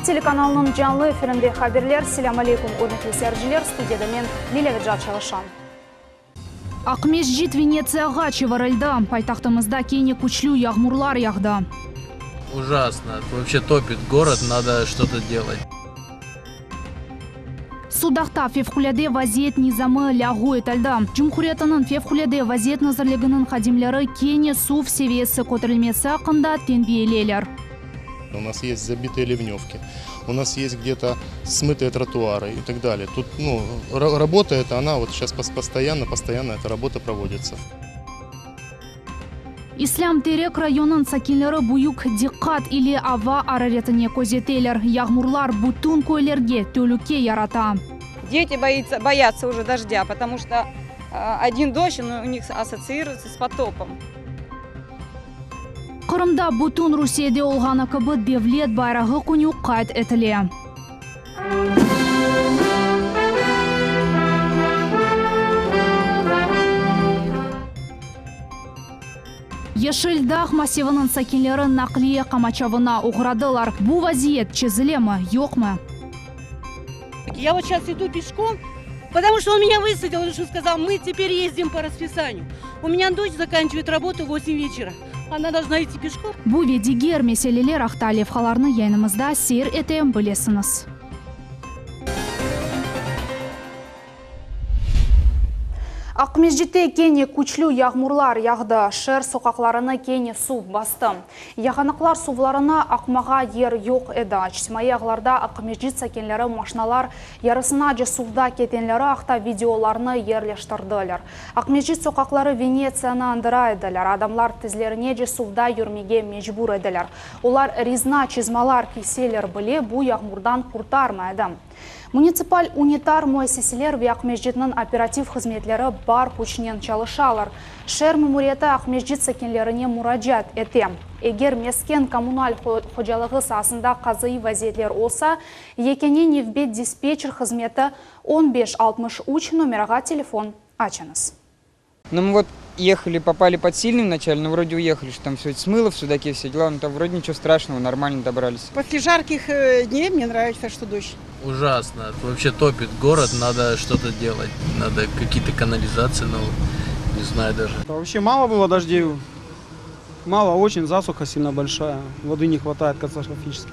Cumhuriyet telekanalınıñ canlı efirinde haberler. Selâm aleykum, ürmetli seyirciler, studiyada men, Lilâ Vecat çalışam. Aqmescit Venetsiyağa çevirildi, paytahtımızda kene küçlü yağmurlar yağdı. Ужасно, вообще topit gorod, nado çto-to delat. Sudaqta fevqulâde vaziyet nizamı lâğu etildi. Cumhuriyetiniñ Fevqulâde vaziyet nazirliginiñ hadimleri kene suv seviyesi köterilmesi aqqında tenbiyeleyler. U nas est zabitые ливневки, u nas est gde-to smıtые trotuары i tak dalее. Тут, nu, rabota эта, ona vot şças postoyanno, postoyanno эта rabota provoditsâ. İslâm Terek rayonıñ sakinleri büyük diqqat ile ava araretine közeteler. Yağmurlar bütün köylerge telüke yarata. Deti boitsa, boyatsa uje dojdâ, potomu çto odin dojd, on u nih asotsiiruetsâ s potopom. Qırımda bütün Rusiyede olğanı kibi Devlet bayrağı künü qayd etile. Yeşil dağ massiviniñ sakinleri naqliye qamaçavına oğradılar. Bu vaziyet çezilemi, yoqmı? Ya vot şças idu peşkom, potomu çto on menya vısıdil, on skazal, mı teper ezdим po raspisaniyu. U menya doç zakançivaet rabotu v vosem veçera, ona dolžna idti peşkom. Bu ve diger meseleler aqta levhalarnı yayınımızda seyir ete bilesiñiz. Aqmescitte kene küçlü yağmurlar yağdı, şeer soqaqlarını kene suv bastı. Yağanaqlar suvlarına aqmağa yer yoq edi. İçtimaiy ağlarda Aqmescit sakinleri maşinalar yarısınace suvda ketenleri aqta videolarnı yerleştirdiler. Aqmescit soqaqları Venetsiyanı añdıra ediler, adamlar tizlerinece suvda yürmege mecbur ediler. Olar rezina çizmalar kiyseler bile, bu yağmurdan qurtarmay edi. Munitsipal ünitar müessiseler ve Aqmescitniñ operativ hızmetleri bar küçnen çalışalar. Şeer memuriyeti Aqmescit sakinlerine muracaat ete, eger mesken-kommunal hocalığı saasında qazaiy vaziyetler olsa, yekâne nevbet dispetçer hızmeti on beş 63 nomerağa telefon açıñız. Nu мы vot yehali, popali pod silnyy vnaçale, no vrode uyehali, çto tam vsё smılo v Sudake, vse dela, no tam vrode niçego straşnogo, normalno dobiralis. Posle jarkih dney mne nravitsâ, çto dojd. Ujasno, voobşe topit gorod, nado çto-to delat, nado kakiye-to kanalizatsiya, nu, ne znayu daje. Voobşe malo bylo dojdey, malo oçen, zasuha silno bolşaya, vody ne hvataet katastrofiçeski.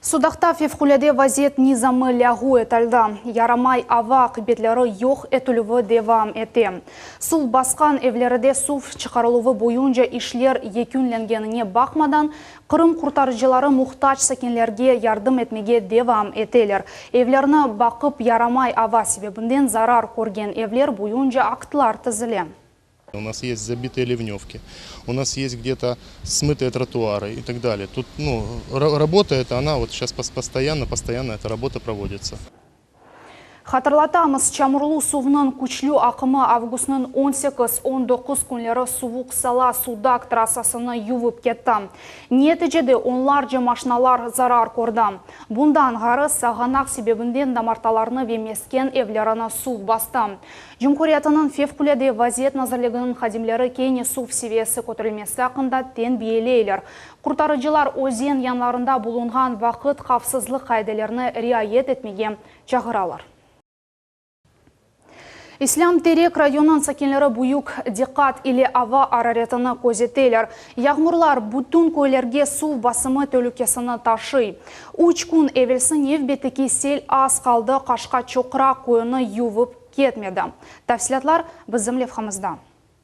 Sudaqta fevqulâde vaziyet nizamı lâğu etildi. Yaramay ava aqibetleri yoq etilüvi devam ete. Suv basqan evleride suv çıqarıluvı boyunca işler yekünlengenine baqmadan, Qırım qurtarıcıları muhtac sakinlerge yardım etmege devam eteler. Evlerni baqıp yaramay ava sebebinden zarar körgen evler boyunca aktlar tizile. U nas est zabitые ливневки, u nas est gde-to smıtые trotuары i tak dalее. Тут, nu, rabota эта, ona vot şças postoyanno, postoyanno эта rabota provoditsâ. Hatırlatamız, çamurlı suvnıñ küçlü aqımı avgustnıñ 18, 19 künleri Suvuq Sala, Sudaq trassasını yuvıp ketti. Neticede onlarca maşinalar zarar kördi. Bundan ğayrı, sağanaq sebebinden damartalarnı ve mesken evlerini suv bastı. Cumhuriyetiniñ Fevqulâde vaziyet nazirliginiñ hadimleri kene suv seviyesi köterilmesi aqqında tenbiyeleyler. Qurtarıcılar özen yanlarında bulunğan vaqıt havfsızlıq qaidelerini riayet etmege çağıralar. İslâm Terek rayonınıñ sakinleri büyük diqqat ile ava araretini közeteler. Yağmurlar bütün köylerge suv basımı telükesini taşıy. Üç kün evelsi nevbetteki sel az qaldı Qaşqa Çoqraq köyüni yuvıp ketmedi. Tafsilâtlar bizim levhamızda.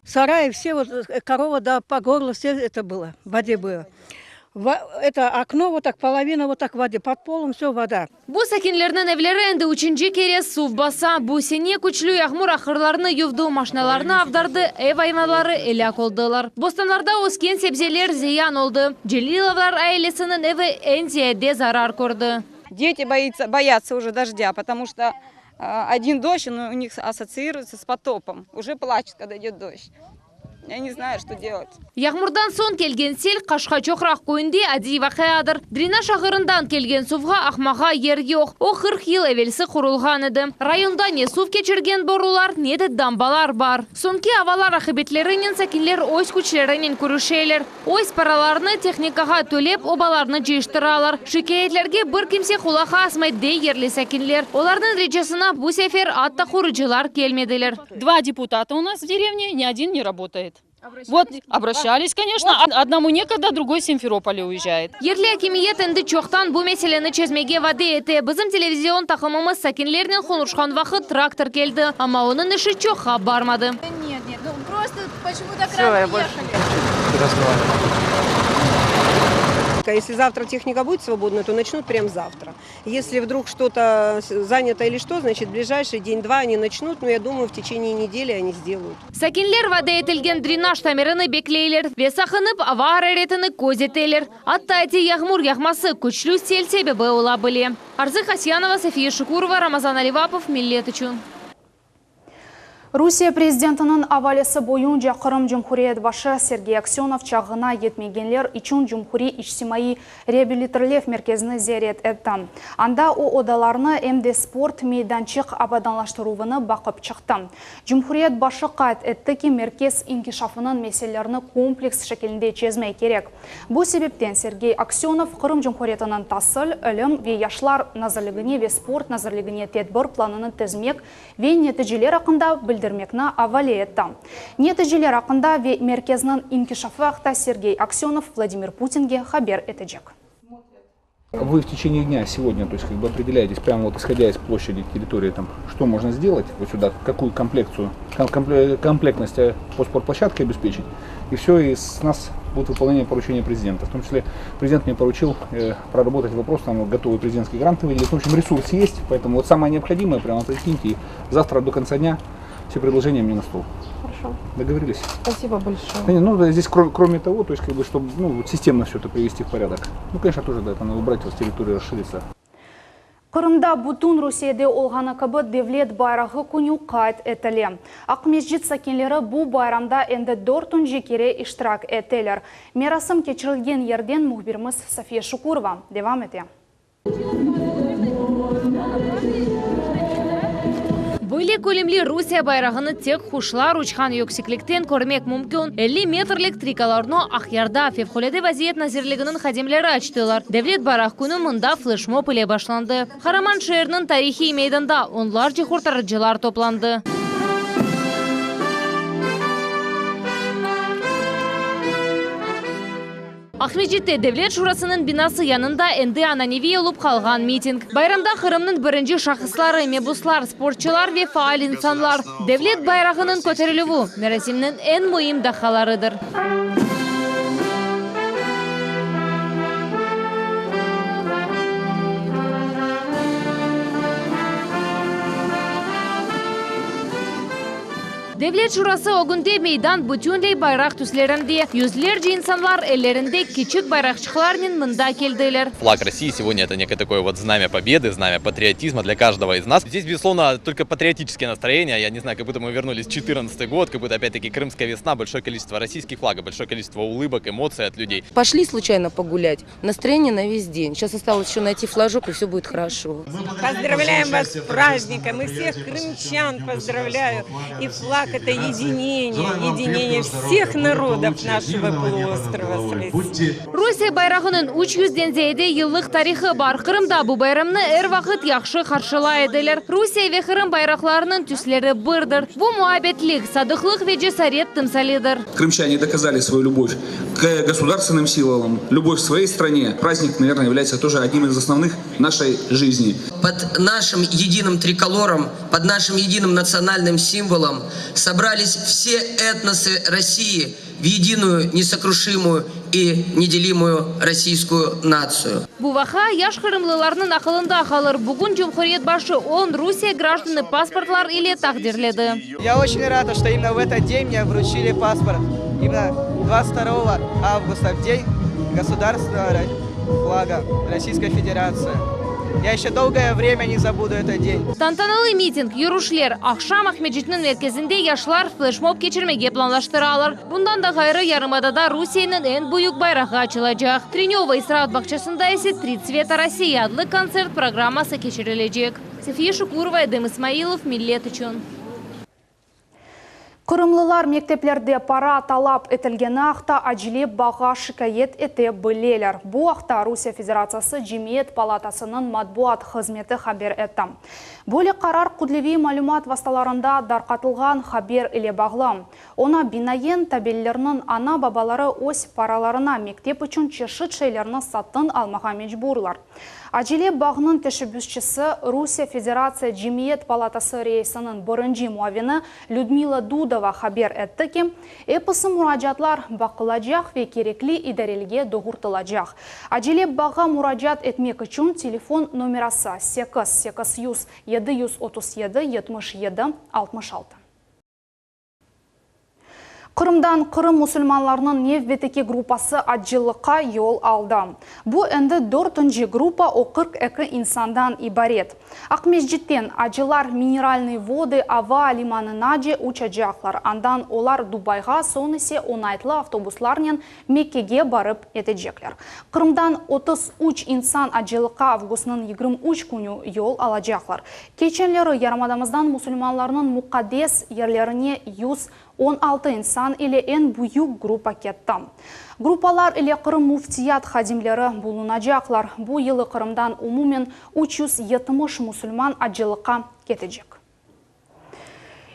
Saray, vse vot, korova da po gorlo vse eto bylo, v vode bylo. Eto okno vot tak, polovina vot tak vody, pod polom vse voda. Bu sakinlerniñ evleri endi üçünci kere suv basa. Bu sene küçlü yağmur ahırlarnı yuvdı, maşinalarnı avdardı, ev ayvanları elâk oldılar. Bostanlarda ösken sebzeler ziyan oldı. Celilovlar ailesiniñ evi eñ ziyade zarar kördi. Deti boitsa, boyatsa uje dojdâ, potomu çto odin dojd, on u nih asotsiiruetsâ s potopom, uje plaçut, kogda idet dojd. Я не знаю, что делать. Yağmurdan soñ kelgen sel Qaşqa Çoqraq köyünde adiy vaqiadır. Drenaj ağırından kelgen suvğa aqmağa yer yoq. O, 40 yıl evelsi qurulğan edi. Rayonda ne suv keçirgen borular, ne de dambalar bar. Soñki avalar aqibetlerinen sakinler öz küçlerinen küreşeler. Öz paralarını tehnikağa tölep, obalarnı cıyıştıralar. Şikâyetlerge bir kimse qulaq asmay, dey yerli sakinler. Olarnıñ ricasına bu sefer atta qurucılar kelmediler. Два депутата у нас в деревне, ни один не работает. Вот, обращались, конечно. Одному некогда, другой в Симферополе уезжает. Yerli akimiyet endi çoqtan bu meseleni çezmege vade ete. Bizim televizion taqımımız sakinlernen qonuşqan vaqıt traktor keldi, amma onıñ işi çoqqa barmadı. Нет, нет, ну просто почему так рано ехали? Если завтра техника будет свободна, то начнут прямо завтра. Если вдруг что-то занято или что, значит, в ближайший день-два они начнут, но я думаю, в течение недели они сделают. Sakinler vade etilgen drenaj tamirini bekleyler ve saqınıp ava araretini közeteler. Atta adiy yağmur yağması küçlü sel sebebi ola bile. Arzı Kasyanova, София Шукурова, Ramazan Alivapov, Millet içün. Rusiye prezidentiniñ avalesi boyunca Qırım Cumhuriyet başı Sergey Aksönov çağına yetmegenler içün Cumhuriy içtimaiy reabilitirlev merkezini ziyaret etti. Anda o odalarnı em de sport meydançıq abadanlaştıruvını baqıp çıqtı. Cumhuriyet başı qayd etti ki, merkez inkişafınıñ meselelerini kompleks şekilinde çezmek kerek. Bu sebepten Sergey Aksönov Qırım Cumhuriyetiniñ tasil, ilim ve yaşlar nazirligine ve sport nazirligine tedbir planını tizmek ve neticeler aqqında bildirmekni avale etti. Neticeler aqqında ve merkezniñ inkişafı aqta Sergey Aksönov Vladimir Putinge haber etecek. Вы в течение дня сегодня, то есть как бы определяетесь, прямо вот исходя из площади территории, там, что можно сделать, вот сюда, какую комплекцию, комплектность э, по спортплощадке обеспечить, и все, и с нас будет выполнение поручения президента. В том числе президент мне поручил э, проработать вопрос, там готовые президентские гранты выделить. В общем, ресурс есть, поэтому вот самое необходимое прямо прикиньте, и завтра до конца дня все предложения мне на стол. Хорошо. Договорились? Спасибо большое. Да не, ну да, здесь кроме, кроме того, то есть как бы, чтобы ну, вот системно все это привести в порядок. Ну, конечно, тоже да, это надо убрать вот с территории, расшириться. Qırımda bütün Rusiyede olğanı kibi Devlet bayrağı künü qayd etile. Aqmescit sakinleri bu bayramda endi dörtünci kere iştirak eteler. Merasim keçirilgen yerden mühbirimiz Safiye Şukurova devam ete. Böyle kölemli Rusiye bayrağını tek quşlar uçqan yükseklikten körmek mümkün. 50 metrlik trikolornı Aqyarda Fevqulâde vaziyet nazirliginiñ hadimleri açtılar. Devlet bayraq künü mında fleşmob ile başlandı. Qaraman şeeriniñ tarihiy meydanında onlarca qurtarıcılar toplandı. Aqmescitte Devlet şurasınıñ binası yanında endi ananeviy olıp qalğan miting. Bayramda Qırımnıñ birinci şahısları, mebuslar, sportçılar ve faal insanlar. Devlet bayrağınıñ köterilüvi, merasimniñ eñ müim daqqalarıdır. Devlet şurası ögünde meydan bütünley bayraq tüslerinde. Yüzlerce insanlar ellerinde kiçik bayraqçıqlarnen mında keldiler. Флаг России сегодня это некое такое вот знамя победы, знамя патриотизма для каждого из нас. Здесь, безусловно, только патриотическое настроение. Я не знаю, как будто мы вернулись в 2014 год, как будто опять-таки крымская весна, большое количество российских флагов, большое количество улыбок, эмоций от людей. Пошли случайно погулять, настроение на весь день. Сейчас осталось еще найти флажок, и все будет хорошо. Поздравляем вас с праздником, и всех крымчан поздравляю. И флаг это единение, единение всех народов нашего полуострова с Россией. Rusiye bayrağınıñ 300-den ziyade yıllıq tarihı bar. Qırımda bu bayramnı er vaqıt yahşı qarşılay ediler. Rusiye ve Qırım bayraqlarınıñ tüsleri birdir. Bu muabbetlik, sadıqlıq ve cesaret timsalidir. Крымчане доказали свою любовь к государственным символам, любовь к своей стране. Праздник, наверное, является тоже одним из основных нашей жизни. Под нашим единым триколором, под нашим единым национальным символом собрались все этносы России в единую, несокрушимую и неделимую российскую нацию. Bu vaqia yaş qırımlılarnıñ aqılında qalır. Bugün Cumhuriyet başı 10 Rusiye grajdanı pasportlar ile taqdirledi. Я очень рад, что именно в этот день мне вручили паспорт. Именно 22 августа, в день государственного флага Российской Федерации. Я еще долгое время не забуду этот день. Tantanalı miting, yürüşler, aqşam Aqmescitniñ merkezinde yaşlar fleşmob keçirmege planlaştıralar. Bundan da ğayrı, yarımadada Rusiyeniñ eñ büyük bayrağı açılacaq. Trenövo istiraat bağçasında ise Tri tsveta Rossii adlı kontsert programması keçirilecek. Sefiye Şukurova, Edem İsmailov, Millet içün. Qırımlılar mekteplerde para talap etilgeni aqta acele bağğa şikâyet ete bileler. Bu aqta Rusiye Federatsiyası Cemiyet palatasınıñ matbuat hızmeti haber etti. Böyle qarar kütleviy malümat vastalarında darqatılğan haber ile bağlı. Oña binaen, tabellerniñ ana-babaları öz paralarına mektep içün çeşit şeylerni satın almağa mecburlar. Acele bağnıñ teşebbüsçisi, Rusiye Federatsiya Cemiyet palatası reisiniñ birinci muavini Lüdmila Dudova haber etti ki, episi muracaatlar baqılacaq ve kerekli idarelge doğurtılacaq. Acele bağğa muracaat etmek içün telefon nomerası, 8 800 737 77 66. Qırımdan Qırım musulmanlarınıñ nevbetteki gruppası acılıqqa yol aldı. Bu endi dörtünci gruppa, o 42 insandan ibaret. Aqmescitten acılar Mineralnıy vodı ava limanınace uçacaqlar. Andan olar Dubayğa, soñ ise oñaytlı avtobuslarnen Mekkege barıp yetecekler. Qırımdan 33 insan acılıqqa avgustnıñ 23 künü yol alacaqlar. Keçenleri yarımadamızdan musulmanlarnıñ muqaddes yerlerine 116 insan ile eñ büyük gruppa ketti. Gruppalar ile Qırım Müftiyat hadimleri bulunacaqlar. Bu yılı Qırımdan umumen 370 musulman acılıqqa ketecek.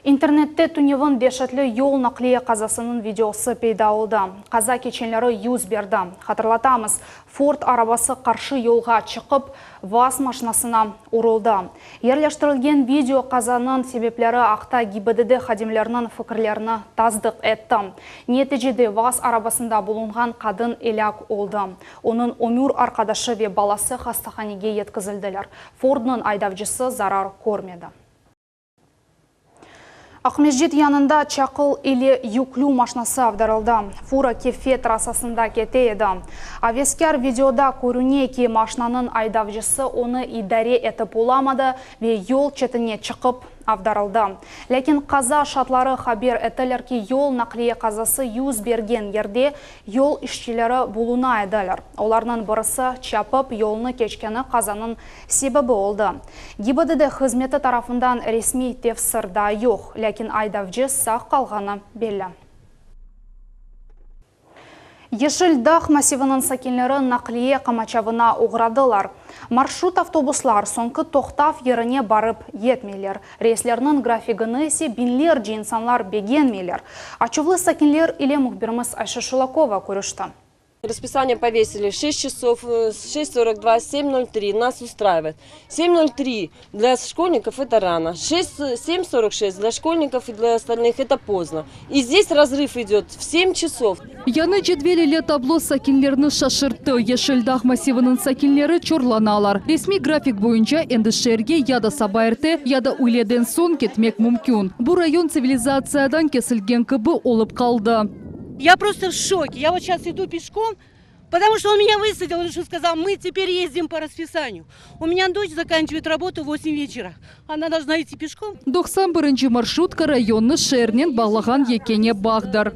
İnternette tünevin deşetli yol naqliye qazasınıñ videosı peyda oldı. Qaza keçenleri yüz berdi. Hatırlatamız, Ford arabası qarşı yolğa çıqıp, VAZ maşinasına uruldı. Yerleştirilgen video qazanıñ sebepleri aqta GİBDD hadimleriniñ fikirlerini tasdıq etti. Neticede VAZ arabasında bulunğan qadın elâk oldı. Onıñ ömür arqadaşı ve balası hastahanege yetkizildiler. Fordnıñ aydavcısı zarar körmedi. Aqmescit yanında çaqıl ile yüklü maşnası avdarıldı. Fura Kefe trassasında kete edi. Aveskâr videoda körüne ki, maşnanıñ aydavcısı onı idare etip olamadı ve yol çetine çıqıp, avdarıldı. Lâkin qaza şaatları haber ettiler ki, yol naqliye qazası yüz bergen yerde yol işçileri buluna ediler. Olarnıñ birisi çapıp yolnı keçkeni qazanıñ sebebi oldı. GİBDD hızmeti tarafından resmiy tefsir daa yoq, lâkin aydavcı sağ qalğanı belli. Yeşil dağ massiviniñ sakinleri naqliye qamaçavına oğradılar. Marşrut avtobuslar soñki toqtav yerine barıp yetmeyler. Reyslerniñ grafigini ise biñlerce insanlar begenmeyler. Açuvlı sakinler ile mühbirimiz Ayşe Şulakova körüşti. Raspисание повесили 6 часов, 6:42, 7:03 нас устраивает. 7:03 для школьников это рано, 6, 7:46 для школьников и для остальных это поздно. И здесь разрыв идет в 7 часов. Yañı cedvel ile tablo sakinlerni şaşırttı. Yeşil dağ massiviniñ sakinleri çorlanalar. Resmiy grafik boyunca endi şeerge ya da saba erte, ya da üyleden soñ ketmek mümkün. Bu rayon tsivilizatsiyadan kesilgen kibi olıp qaldı. Я просто в шоке. Я вот сейчас иду пешком, потому что он меня высадил, он что сказал, мы теперь ездим по расписанию. У меня дочь заканчивает работу в 8 вечера. Она должна идти пешком. 91-nci marşrutka rayonnı şeernen bağlağan yekâne bağdır.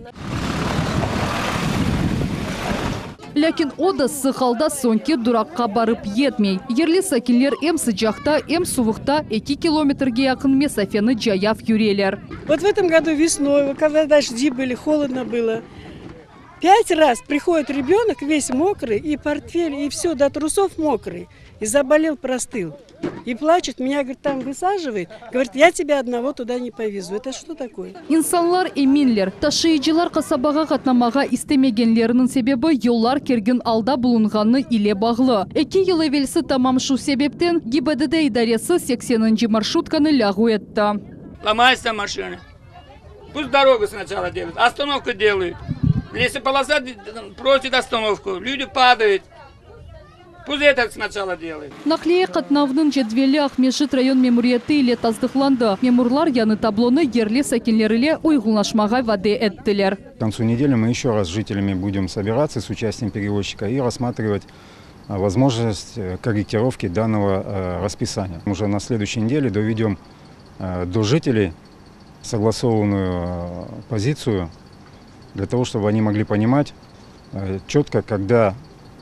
Lâkin o da sıq alda soñki duraqqa barıp yetmey. Yerli sakinler em sıcaqta, em suvuqta eki kilometrge yaqın mesafeni cayav yüreler. Вот в этом году весной, когда дожди были, холодно было, пять раз приходит ребенок весь мокрый, и портфель, и все, до трусов мокрый, и заболел, простыл. И плачет, меня, говорит, там высаживает, говорит, я тебя одного туда не повезу. Это что такое? İnsanlar eminler, taşıyıcılar qasabağa qatnamağa istemegenleriniñ sebebi yollar kergin alda bulunğanı ile bağlı. Eki yıl evelsi tamam şu sebepten GİBDD idaresi sekseninci marşrutkanı lâğu etti. Ломается машина. Пусть дорогу сначала делают, остановку делают. Лесополоса просит остановку, люди падают. Пусть это сначала делают. Naqliye qatnavınıñ cedveli Aqmescit rayon memuriyeti ile tasdıqlandı. Memurlar yañı tablonı yerli sakinler ile uyğunlaşmağa vade ettiler. К концу недели мы еще раз с жителями будем собираться с участием перевозчика и рассматривать. возможность корректировки данного расписания. Уже на следующей неделе доведем до жителей согласованную позицию для того, чтобы они могли понимать четко, когда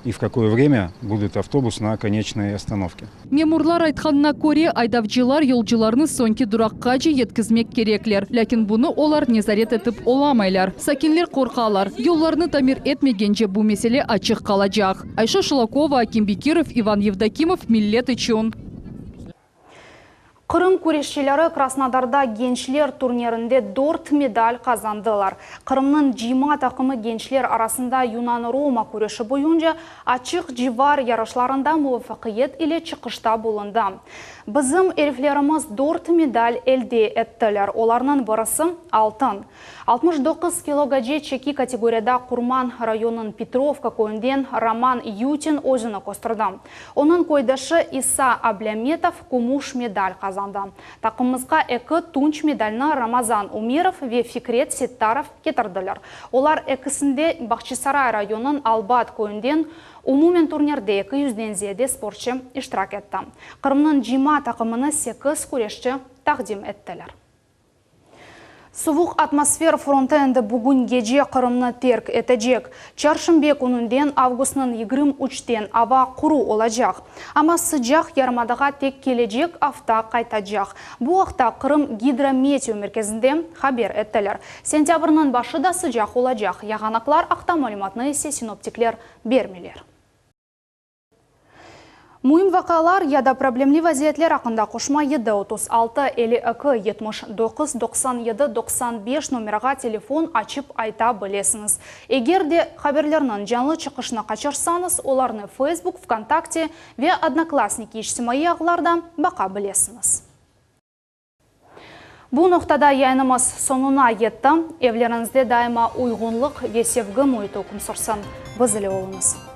и в какое время будет автобус на конечной остановке. Memurlar aytqanına köre, aydavcılar yolcularnı soñki duraqqace yetkizmek kerekler. Lâkin bunı olar nezaret etip olamaylar. Sakinler qorqalar, yollarnı tamir etmegence bu mesele açıq qalacaq. Ayşe Şulakova, Akim Bekirov, İvan Yevdokimov, Millet içün. Qırım küreşçileri Krasnodarda gençler turnirinde dört medal qazandılar. Qırımnıñ cıyma taqımı gençler arasında yunan-roma küreşi boyunca açıq civar yarışlarında muvafaqiyet ile çıqışta bulundı. Bizim eriflerimiz dört medal elde ettiler, olarnıñ birisi, altın. 69 kilogace çeki kategoriyada Qurman rayonınıñ Petrovka köyünden Roman Yutin özüni kösterdi. Onıñ köydeşi İsa Ablâmetov kümüş medal qazandı. Taqımımızğa eki tunç medalni Ramazan Umerov ve Fikret Settarov ketirdiler. Olar ekisi de Bahçisaray rayonınıñ Albat köyünden. Umumen turnirde eki yüzden ziyade sportçı iştirak etti. Qırımnıñ cıyma taqımını sekiz küreşçi taqdim ettiler. Suvuq atmosfer frontı endi bugün gece Qırımnı terk etecek. Çarşenbe kününden, avgustnıñ 23-ten, ava quru olacaq. Amma sıcaq yarımadağa tek kelecek afta qaytacaq. Bu aqta Qırım gidrometeomerkezinde haber ettiler. Sentâbrniñ başı da sıcaq olacaq, yağanaqlar aqta malümatnı ise sinoptikler bermeyler. Müim vaqialar ya da problemli vaziyetler aqqında qoşma 7 36 52 79 97 95 nomerağa telefon açıp ayta bilesiñiz. Eger de haberlerniñ canlı çıqışını qaçırsañız, olarnı Facebook, VKontakte ve Odnoklassniki içtimaiy ağlarda baqa bilesiñiz. Bu noqtada yayınımız soñuna yetti. Evleriñizde daima uyğunlıq ve sevgi müiti üküm sürsün. Biz ile oluñız.